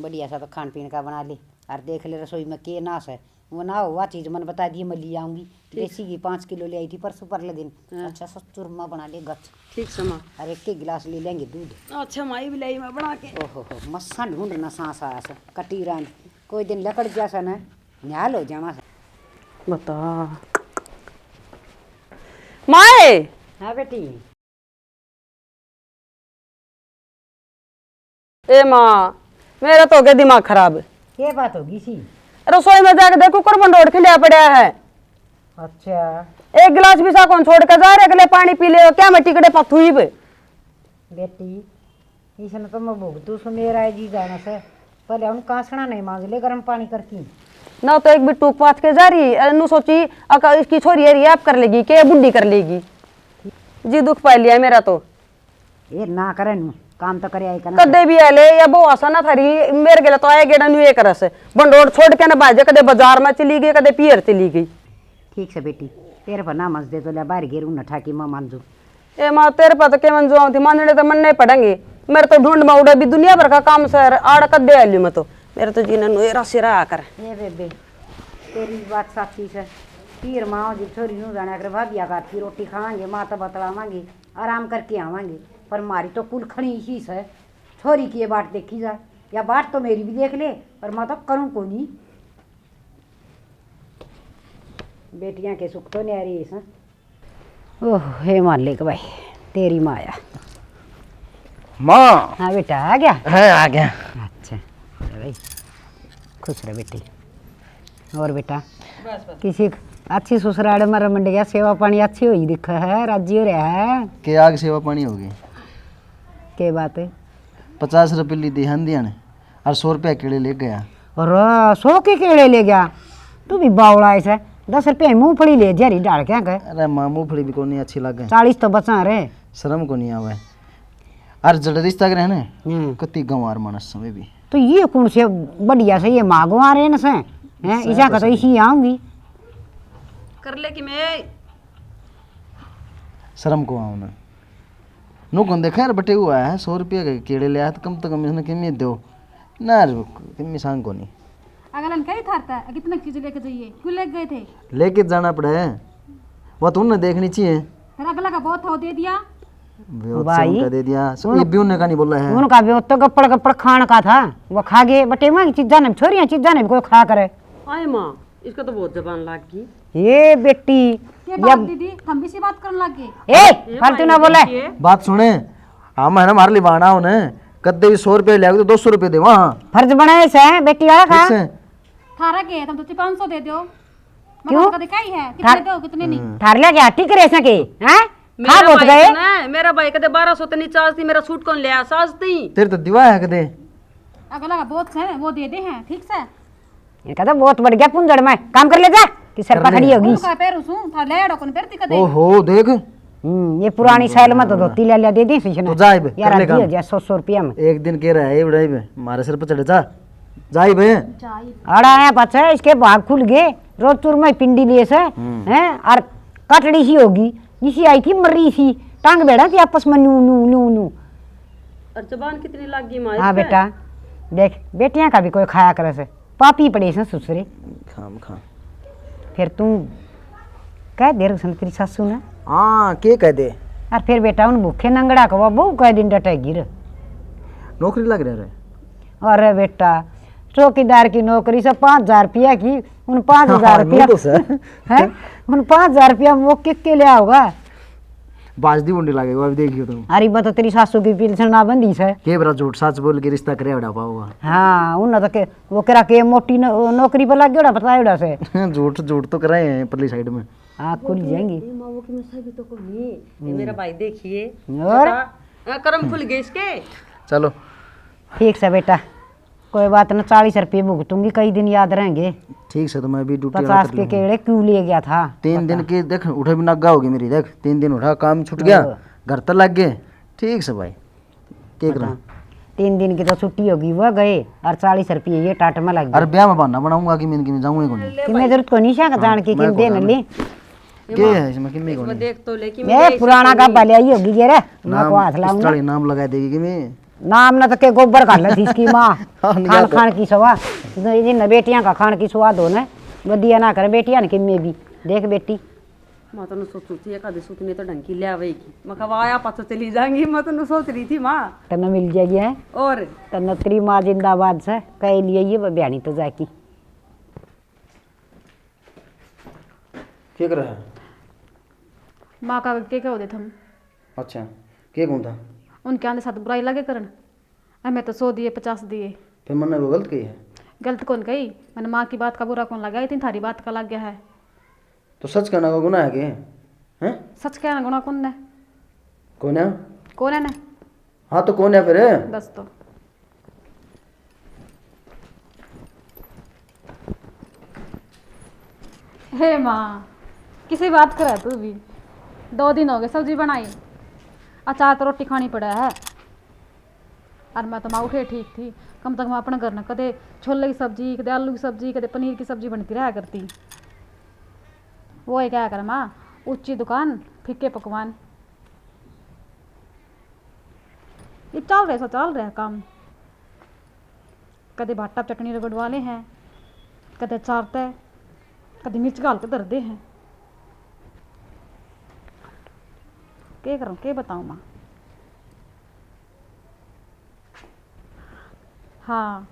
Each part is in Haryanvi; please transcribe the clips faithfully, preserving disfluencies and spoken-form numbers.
बढ़िया सा तो खान पीन का बना ले, और देख ले रसोई में के नाश है। वो ना हो, वह चीज मन बता दिए, मैं ले आऊंगी। देसी घी पाँच किलो ले आई थी परसों परले दिन। हाँ। अच्छा सा चूरमा बना ले गच। ठीक से माँ। और एक के गिलास ले लेंगे दूध। अच्छा माँ, ये भी लाई मैं बना के। ओहो हो, मस्सा ढूंढना सांस आया से, कटी रांद। कोई दिन लकड़ गया सा ना, न्याल हो जाना सा। बता। माए। हाँ बेटी। ए माँ, मेरा तो हो गया दिमाग खराब। के बात होगी सी? रसोई में जाके देखो, कुकर बंडोड़ खिलिया पड़ा है। अच्छा। एक गिलास भी सा कौन छोड़ के जा रहे, अगले पानी पी ले, क्या मैं टिकड़े पथुई पे? बेटी, इसने तो मैं भुगतू सु, मेरा है जी जाना से। पहले उन कांसना नहीं मांज ले गर्म पानी करके। ना तो एक भी टूक पाथ के जा रही, अ, नु सोची, अका इसकी छोरी है, ये आप कर लेगी, के बूढ़ी कर लेगी? जी दुख पा लिया मेरा तो। ये ना करे नु, काम तो करे आई करना। कदे भी आ ले या बहु आसा ना थारी, मेरे गेला तो आए गेड़ा नु एक रस। बंडोड़ छोड़ के ना भाजे, कदे बाजार में चली गई, कदे पियर चली गई। ठीक से बेटी, तेरे पर ना मस दे तो ले बाहर गेरू न ठाकी मैं मान जू। ए माँ, तेरे पर तो के मन जो थी, मानने तो मन नहीं पड़ेंगे। मेरे तो ढूंढ में उड़े भी दुनिया भर का काम सर, आड़ कदे आ लियो मैं तो। मेरे तो जीने नु एरा सिरा आ कर। ए बेबे, तेरी बात साची से। पीर माँ जी छोरी नु जाने कर भाभी आगा की रोटी खाएंगे, माँ तो बतलावांगे। आराम करके आवांगे, पर म्हारी तो कुल खणी इसी सै। छोरी की ये बाट देखी जा, या बाट तो मेरी भी देख ले, पर मैं तो करूँ कोनी। बेटियां के सुख तो न्यारी सै। ओह, हे मालिक भाई, तेरी माया। माँ। हाँ बेटा, आ गया? हाँ, आ गया। अच्छा, चल भाई, खुश रह बेटी। और बेटा, बस, बस। किसी अच्छी ससुराल में रमंड गया, सेवा पानी अच्छी हुई दिखे है, राजी हो रहा है। के आग सेवा पानी होगी? के बात है? पचास रुपये ली दी हंदिया ने और सौ रुपया केले ले गया। और सौ के केले ले गया? तू भी बावला है, दस रुपये मूंगफली ले जा रही डाल क्या कर? अरे माँ, मूंगफली भी कोनी अच्छी लगे। चालीस तो बचा रे। शर्म कोनी आवे। अर जड़ रिश्ता करे ने, हम्म। कति गंवार मानस समय भी। तो ये कौन से बढ़िया से ये मागो आ रहे हैं से? हैं? सही इसा तो का तो सही। इसी आऊंगी। कर ले कि मैं शर्म को आऊं ना। नु कौन देखा यार, बटे हुआ है, सौ रुपया के केड़े ले आया, तो कम तो कम इसने किम्मी दो। ना यार, किम्मी सांग कोनी। अगला ने कही था, था, कितने चीज लेके जाइए, क्यों लेके गए थे? लेके जाना पड़ा है, वो तुमने देखनी चाहिए। फिर अगला का बहुत था, वो दे दिया। वो भाई, उनका दे दिया, उन-, ये भी उनने का नहीं बोला है। उनका भी तो गप्पड़ गप्पड़ खान का था, वो खा गए। बटे माँ की चीजा ने, छोरियां चीजा ने भी कोई खा करे। आए माँ, इसका तो बहुत जबान लाग गई। ये बेटी, के ये बात दीदी, हम भी सी बात करने लग गए। ए, ये फालतू ना बोले। बात सुने, हम है ना, हमारे लिए बहाना होने, कद्दे भी सौ रुपये ले आओगे तो दो सौ रुपये दे वहाँ। फर्ज बनाए से बेटी वाला का। थारा के, तुम तो पाँच सौ दे दो। क्यों? मतलब कदे कही है, कितने दो, कितने नहीं? हम्म। थार ले क्या ठीक रह सके, हैं? खा बहुत गए। मेरा भाई कदे बारह सौ तो नहीं चार्ज थी, मेरा सूट कौन ले आया साज थी? तेरे तो दिवा है कदे। अगला का बहुत है, वो दे दे हैं, ठीक से। इनका तो बहुत बढ़ गया पुंजड़ में, काम कर ले जा, कि सर पकड़ी होगी। उनका पैर उसू, था ले आड़ो कौन पैर थी कदे। ओहो, देख। हम्म, ये पुरानी साल में तो धोती ले लिया, दे दी इसने। तो जा इब, यार, कर ले काम। हो गया सौ, सौ रुपया में। एक दिन के रहा है, इबड़ा इब, मारे सर पे चढ़े जा। जा इब। आड़ा आया पाछे, इसके भाग खुल गए, रोज चूरमा ही पिंडी लिए से, हम्म। हैं, और कटड़ी सी होगी, इसी आई थी मरी सी, टांग बेड़ा थी आपस में नू, नू, नू, नू। और जबान कितनी लाग गई माँ हाँ इसमें। बेटा, देख, बेटियां का भी कोई खाया करे से। पापी पड़े से ससुरे। खाम खा। फिर तू कह दे रसन तेरी सासू ने। हाँ, के कह दे? और फिर बेटा उन भूखे नंगड़ा को वो बहू कह दिन डटेगी रे। नौकरी लग रहा रे। अरे बेटा, चौकीदार की नौकरी से पाँच हजार रुपया की, उन पाँच हजार हाँ, रुपया तो सर। हैं? उन पाँच हजार रुपया वो के, के लिया होगा? बाजदी उंडी लागेगा, अभी देखियो तुम। अरे, मैं तो तेरी सासू की पेंशन ना बंदी से। के बरा झूठ सच बोल के रिश्ता करे बड़ा पाओगा। हाँ, उन्हें तो के वो करा के मोटी न-, नौकरी पर लग गया, बताया उड़ा से। झूठ, झूठ तो कराए हैं पल्ली साइड में। हाँ, खुल जाएंगी। ये माँ वो की मैं सही तो को नहीं। ये मेरा भाई देखिए। और? बता, हाँ, कर्म खुल गए इसके। चलो। ठीक से बेटा, कोई बात ना, चालीस रुपये भुगतूंगी, कई दिन याद रहेंगे। ठीक से, तो मैं भी ड्यूटी पचास के केड़े क्यों लिए गया था? तीन दिन की देख, उठे भी नागा होगी मेरी, देख, तीन दिन उठा, काम छूट गया, हाँ। घर तो लग गए। ठीक से भाई। के करा? बता। तीन दिन की तो छुट्टी होगी, वो गए और चालीस रुपये ये टाट में लग गए। अरे ब्याह में बहाना बनाऊंगा कि मैं, कि मैं जाऊंगा ही कोनी। कि मैं जरूरत को नहीं शाह जान के किन देन ले। के है इसमें, किम्मी कोनी। देख तो ले कि मैं पुराना का भले आई होगी ये रे। मैं को हाथ लाऊंगा। नाम लगा देगी कि मैं। नाम ना तो के गोबर घाले थी इसकी माँ। हाँ, नहीं खान आता। खान की सवा। जिन बेटियां का खान की स्वाद हो ना, वधिया ना करे बेटियां ने किम्मे भी। देख बेटी। मैं तो न सोचू थी, एक आधी सूतनी तो ढंग की ले आवेगी। मैं कहा, आया पाछो चली जाएंगी, मैं तो न सोच रही थी माँ। तन्ने मिल जाएगी, है? और? तन्ने तेरी माँ जिंदाबाद से, कह लिए ये बयानी तो जाकी। के कर रहा है? माँ का के कहो दे थम? अच्छा, के कहूँ था? उनके आंदे साथ बुराई लगे करन। ए, मैं तो सौ दिए, पचास दिए। फिर मैंने वो गलत कही है? गलत कौन कही? मैंने माँ की बात का बुरा कौन लगा, इतनी थारी बात का लग गया है। तो सच कहना का गुनाह है के? हैं? सच कहना गुनाह कौन है? कौन है? कौन है ना? हाँ, तो कौन है फिर? बस तो। हे माँ, किसी बात करे तू भी। दो दिन हो गए सब्जी बनाई, अचार तो रोटी खानी पड़ा है। और मैं तो माँ उठे ठीक थी, कम से कम अपने घर न कदे छोले की सब्जी, कदे आलू की सब्जी, कदे पनीर की सब्जी बनती रहा करती। वो ही क्या कर माँ, ऊंची दुकान, फीके पकवान। ये चल रहा, ऐसा चल रहा काम। कदे भाटा पे चटनी रगड़वा ले हैं, कदे अचार तै, कदे मिर्च घाल के धर दे हैं। के करूँ, के बताऊँ माँ? हाँ।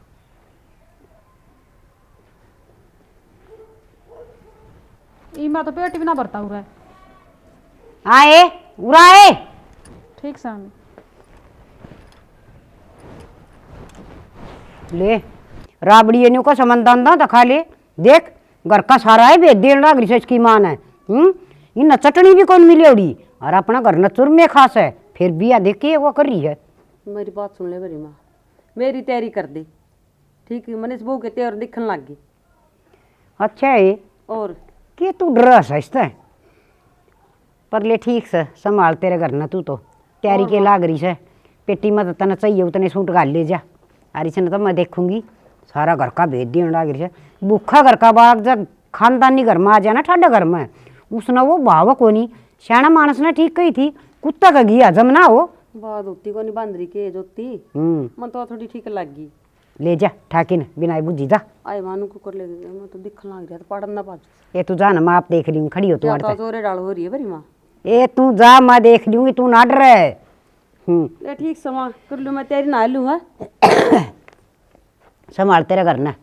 इमा तो पेट भी ना भरता उरे। आए, उरा आए। ठीक स्वामी। ले, राबड़ी न्यू का समन दांदा दिखा ले। देख, घर का सारा है भेद देन लाग रही से इसकी माँ ने। हम्म, इन्हें चटनी भी कौन मिली उड़ी, और अपना घर न चुरमे खास है, फिर भी या देख के वो कर रही है। मेरी बात सुन ले मेरी माँ, मेरी तैयारी कर दे। ठीक, मैंने इस बहू के तेवर दिखन लग गई। अच्छा है। और? के तू डरा सा इससे? पर ले ठीक से, संभाल तेरे घर ना तू तो। तैयारी और के माँ? लाग रही से। पेटी में तो तने चाहिए उतने सूट घाल ले जा। अरे इसने तो मैं देखूंगी, सारा घर का भेद देने लाग रही से। भूखा घर का बाग जब खानदानी घर में आ जाए ना, ठाडा घर में, उसने वो भाव कोनी। सियाणा मानस ने ठीक कही थी, कुत्ता का घी हजम ना हो। बात होती कोनी बांदरी के जोती। हम्म। मन तो थोड़ी ठीक लग गई। ले जा, ठाकिन, बिना बुझी जा। आए मानू कुकर ले गए, मैं तो दिखन लाग रहा था, पाड़न ना पाजो। ये तू जा ना, मैं आप देख रही हूँ, खड़ी हो तू क्या आड़ तो पे। जोरे डाल हो रही है बरी माँ। ए, तू जा, मैं देख लूंगी, तू ना डरे। हम्म। ले ठीक समा कर लूँ, मैं तेरी नहा लूँ, हाँ? संभाल तेरे घर ना,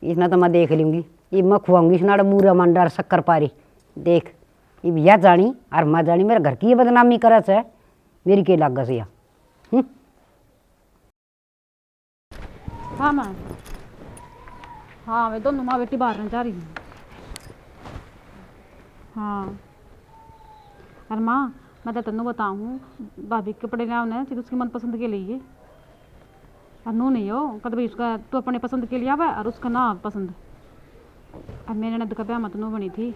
इसने तो मैं देख लूंगी। ये मैं खुआऊंगी इसने आड़े बूरा मंडा और शक्कर पारी। देख, ये भैया जानी और माँ जानी मेरे घर की ये बदनामी करे से, मेरी के लाग से या। हम्म। हाँ माँ, हाँ, मैं दोनों माँ बेटी बाहर ने जा रही हूँ। हाँ, अरे माँ, मैं तो तन्नू बताऊँ, भाभी के कपड़े ले आवने, तो उसकी मनपसंद के लिए। और नू नहीं हो, कद भाई उसका, तू अपने पसंद के लिए आवे और उसका ना पसंद। अब मेरे ननद का ब्याह मत नू बनी थी,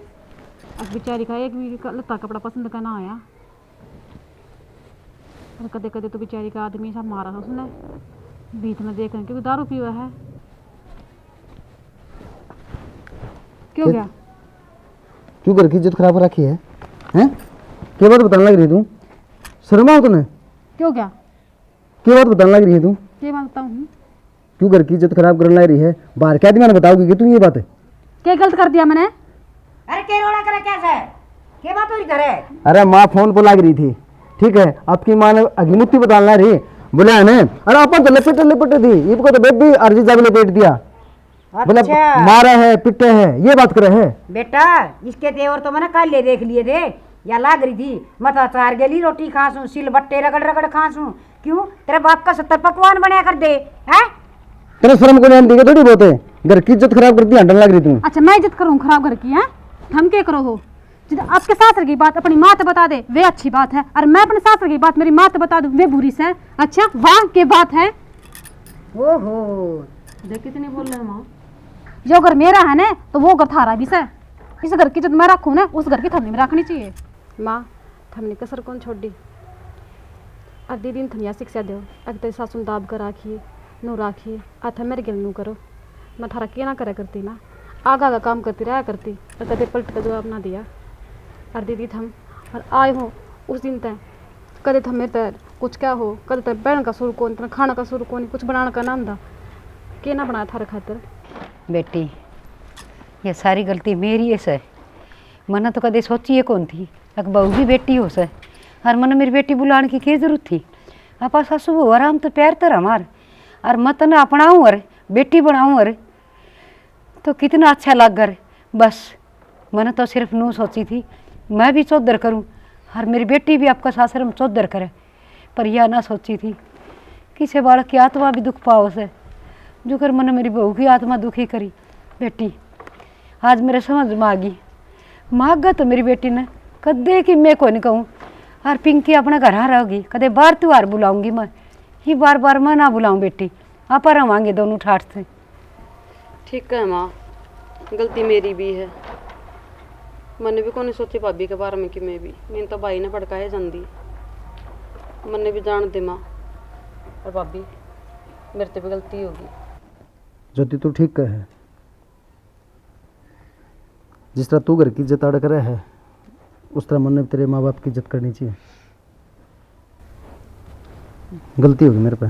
अब बेचारी का एक भी क-, लत्ता कपड़ा पसंद का ना आया। और कदे कदे तो बेचारी का आदमी सा मारा उसने, बीच में देख के भी दारू पीवा है। क्यों क्या? गया? क्यों घर की इज्जत खराब कर रखी है? हैं? क्या बात बताने लग रही तू? शर्म आओ तूने? क्यों क्या? क्या बात बताने लग रही है तू? क्या बात बताऊँ हूँ? क्यों घर की इज्जत खराब करने लग रही है? बाहर के आदमी ने बताओगी कि तू ये बात है? क्या गलत कर दिया मैंने? अरे के रोड़ा करे क्या से? के बात हो रही घर है? अरे माँ फोन पर लग रही थी, ठीक है, आपकी माँ ने अग्निमुक्ति बताने लग रही, बोला है ना? अरे अपन तो लपेटे लपेटे थी, इनको तो बेबी और जीजा भी लपेट दिया। बोले, अच्छा। मारा है, पिटे है, ये बात करे है। बेटा, इसके तेवर तो मैंने काले देख लिए थे, या लाग रही थी, मैं तो अचार गेली रोटी खासूं, सिल बट्टे रगड़ रगड़ खासूं। क्यों? तेरे बाप का सत्तर पकवान बनया कर दे, हैं? तेरे शर्म को नहीं आती क्या थोड़ी बहुत है? घर की इज्जत खराब कर दी, हंडन लग रही तू। अच्छा, मैं इज्जत करूँ खराब घर की, हैं? थम के करो हो? जब आपके सासर की बात अपनी माँ तो बता दे, वे अच्छी बात है, और मैं अपने सासर की बात मेरी माँ तो बता दूँ, वे बुरी से। अच्छा, वाह, के बात है। ओहो, देख कितनी बोल रहे हैं माँ। यो घर मेरा है ना, तो वो घर थारा भी से। इस घर की इज्जत मैं रखूँ ना, उस घर की थमने में रखनी चाहिए। माँ, थमने कसर कौन छोड़ी? और दीदी ने थम या शिक्षा दो, अगर तेरी सासू ने दाब कर राखी, नू राखी, आ थम मेरे गेल नू करो। मैं थारा के ना करा करती ना, आगा आगा काम करती रहा करती, और कदे पलट का जवाब ना दिया। और दीदी थम और आए हो उस दिन तय, कदे थम मेरे तय कुछ क्या हो, कद तक बहन का सुर कौन, तने खाना का सुर कौन, कुछ बनाने का ना आंदा। के ना बनाया थारे खातर? बेटी, ये सारी गलती मेरी है सै। मन्ने तो कदे सोची ये कौन थी, एक बहू की बेटी हो सै। और मन्ने मेरी बेटी बुलाने की क्या जरूरत थी? आपा सासू बहू आराम तो प्यार तर हमार। और मैं तने अपनाऊं और बेटी बनाऊं और तो कितना अच्छा लग कर। बस, मैंने तो सिर्फ नू सोची थी, मैं भी चौधर करूं और मेरी बेटी भी आपका सासरे में चौधर करे। पर यह ना सोची थी, किसे बालक की आत्मा भी दुख पाओ से, जो कर मैंने मेरी बहू की आत्मा दुखी करी। बेटी, आज मेरे समझ में आ गई। माँ आगे तो मेरी बेटी ने कदे की मैं को नहीं कहूँ। और पिंकी अपने घर रहोगी, कदे बार त्योहार बुलाऊंगी मैं। ही बार बार मैं ना बुलाऊं बेटी, आपा रवांगे दोनों ठाठ से। ठीक है माँ, गलती मेरी भी है। मैंने भी कोनी सोची भाभी के बारे में कि मैं भी, मैंने तो भाई ने भड़काए जांदी। मैंने भी जान दे माँ। और भाभी, मेरे ते भी गलती होगी। ज्योति, तू ठीक कहे है। जिस तरह तू घर की इज्जत आड़ करे है, उस तरह मैंने भी तेरे माँ बाप की इज्जत करनी चाहिए। गलती होगी मेरे पे।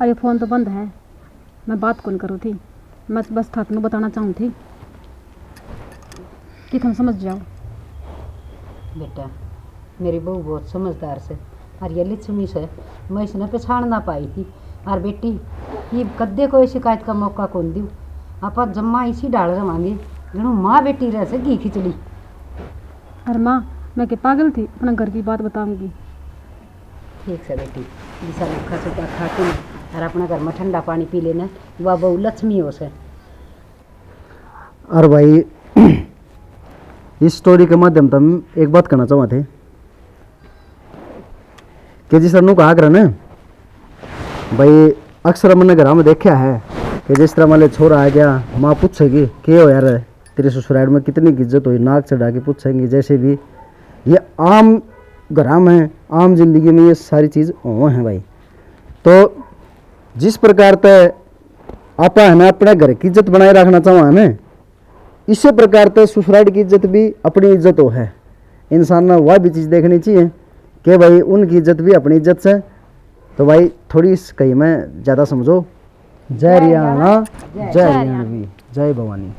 अरे, फोन तो बंद है, मैं बात कौन करूँ थी। मैं बस थातनू बताना चाहूँ थी कि तुम समझ जाओ। बेटा, मेरी बहू बहुत समझदार से, और ये लक्ष्मी से, मैं इसने पहचान ना पाई थी। और बेटी, ये कद्दे कोई शिकायत का मौका कौन दूँ। आप जम्मा इसी ढाल रवांगे, जणु माँ बेटी रह से घी खिचड़ी। अरे माँ, मैं के पागल थी, अपना घर की बात बताऊंगी। ठीक से बेटी, जिसा रूखा सूखा खा के ना, और अपना घर में ठंडा पानी पी लेना, वह बहू लक्ष्मी हो से। और भाई, इस स्टोरी के माध्यम से हम एक बात कहना चाहवा थे कि जिस तरह नू कहा करे ना भाई, अक्सर मैंने घरा में देखा है कि जिस तरह मान ले छोरा आ गया, माँ पूछेगी, "के हो यार, तेरे ससुराल में कितनी इज्जत हुई?" नाक चढ़ा के पूछेंगी। जैसे भी ये आम घरा में, आम जिंदगी में ये सारी चीज़ हो है भाई। तो जिस प्रकार ते आपा है ना अपने घर की इज्जत बनाए रखना चाहवा है ना, इसी प्रकार ते ससुराल की इज्जत भी अपनी इज्जत हो है। इंसान ने वह भी चीज़ देखनी चाहिए कि भाई उनकी इज्जत भी अपनी इज्जत से। तो भाई थोड़ी इस कही में ज़्यादा समझो। जय जय हरियाणा, हरियाणा, जय जय हरियाणा। हरियाणवी, जय भवानी।